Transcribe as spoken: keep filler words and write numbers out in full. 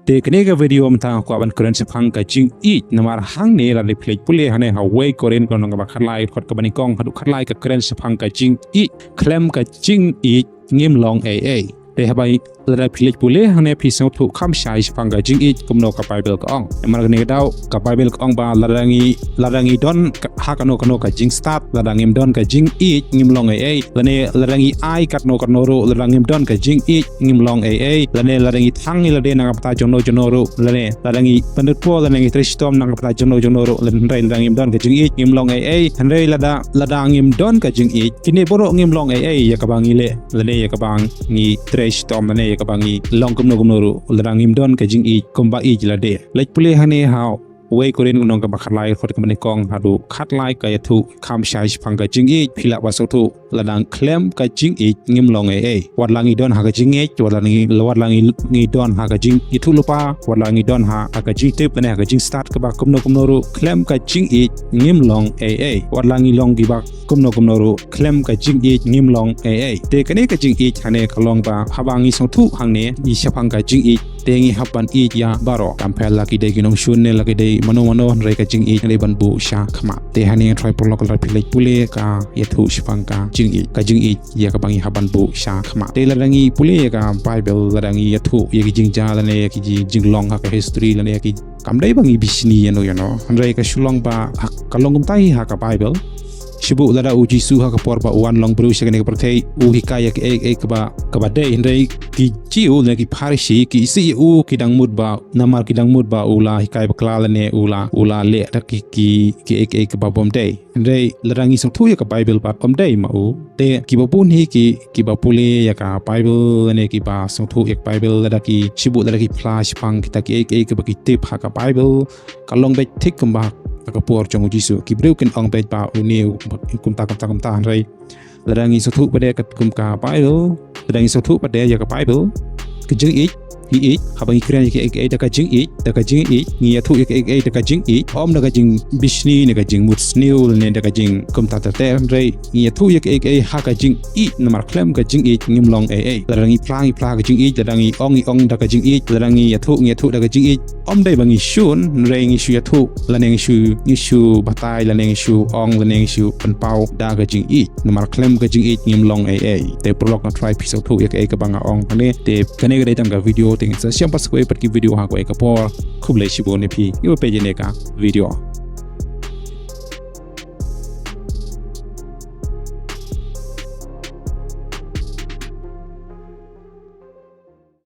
Te kane ka video mynta nga kwah ban kren shaphang ka jingïeit, namar hangne lada phi leit pule hangne ha wei Korinth ka lynnong kaba khatlai, dkhot kaba nyngkong haduh khatlai ka kren shaphang ka jingïeit, khlem ka jingïeit ngim long ei ei. Te haba lada phi leit pule hangne phi sngewthuh kham shai shaphang ka jingïeit kumno ka Bible ka ong. Namar kane ka daw ka Bible ka ong ba lada ngi, lada ngi don ka, ha kano kano ka jingstad, lada ngim don ka jingïeit ngim long ei ei. Lane lada ngi ai katno katno ruh, lada ngim don ka jingïeit ngim long ei ei. Lane lada ngi thang ïa lade na ka bynta jongno jongno ruh, lane lada ngi pynlut por, lada ngi trei shitom na ka bynta jongno jongno ruh, lane hynrei lada ngim don ka jingïeit ngim long ei ei. Hynrei lada, lada ngim don ka jingïeit, kine baroh ngim long ei ei ïa kaba ngi leh, lane ïa kaba ngi trei shitom, lane ïa kaba ngi long kumno kumno ruh, lada ngim don ka jingïeit kumba ïeit lade. Leit pule hangne ha wei Korinth ka lynnong kaba khatlai, dkhot kaba nyngkong haduh khatlai ka ïathuh kham shai shaphang ka jingïeit, phi lah ban sngewthuh. Lada khlem ka jingïeit ngim long ei ei. Wat la ngi don ha ka jingngeit, wat la ngi, wat la ngi, ngi don ha ka jingïathuhlypa, wat la ngi don ha, ha ka jingtip lane ha ka jingstad kaba kumno kumno ruh, khlem ka jingïeit ngim long ei ei. Wat la ngi long kiba kumno kumno ruh, khlem ka jingïeit ngim long ei ei. Te kane ka jingïeit hangne ka long ba haba ngi sngewthuh hangne ïa shaphang ka jingïeit, te ngi hap ban ïeit ïa baroh. Kam pher la ki dei ki nongshun ne la ki dei mano mano, hynrei ka jingïeit ngi dei ban buh sha khmat. Te hangne nga tharai paralok lada phi leit pule ka ïathuh shaphang ka jingïeit, ka jingïeit ïa kaba ngi hap ban buh sha khmat. Te lada ngi pule ïa ka Bible, lada ngi ïathuh ïa ki jingjia lane ïa ki jing, jinglong ha ka history lane ïa ki, kam dei ba ngi bishni ïano ïano. Hynrei ka shu long ba ha, ka long kumta hi ha ka Bible. Shu buh lada u Jisu ha ka por ba u wan long briew sha kane ka pyrthei, u hikai ïa kiei kiei kaba, kaba dei, hynrei ki Jiw lane ki Pharisi ki isih ïa u, ki dang mut ba, namar ki dang mut ba u la hikai bakla lane u la, u la leh da ki, ki, kiei kiei kaba bym dei. Hynrei lada ngi sngewthuh ïa ka Bible pat ym dei ma u. Te kiba bun hi ki, kiba pule ïa ka Bible lane kiba sngewthuh ïa ka Bible, lada ki shu buh, lada ki phla shaphang kita kiei kiei kiba ki tip ha ka Bible, ka long beit thik kumba ha ka por jong u Jisu. Ki briew kin ong beit ba une u kumta kumta kumta, hynrei lada ngi sngewthuh pat ïa ka, kum ka Bible, lada ngi sngewthuh pat ïa ka Bible, ka jingïeit, ngi ïeit, haba ngi kren ïa kiei kiei da ka jingïeit, da ka jingïeit, ngi ïathuh ïa kiei kiei da ka jingïeit, ym da ka jingbishni ne ka jingmut sniew ne da ka jing kumta ter ter, hynrei ngi ïathuh ïa kiei kiei ha ka jingïeit, namar khlem ka jingïeit ngim long ei ei. Lada ngi phla, ngi phla ha ka jingïeit, lada ngi ong, ngi ong da ka jingïeit, lada ngi ïathuh, ngi ïathuh da ka jingïeit, ym dei ba ngi shun, hynrei ngi shu ïathuh lane ngi shu, ngi shu batai lane ngi shu ong lane ngi shu pynpaw da ka jingïeit. Namar khlem ka jingïeit ngim long ei ei. Te paralok nga tharai phi sngewthuh ïa kaei kaba nga ong hangne. Te kane ka dei tang ka video, te ngin sa ïashem pat sa kawei pat ki video ha kawei ka por. Khublei shibun ïa phi. Ïa phi ïa kane ka video.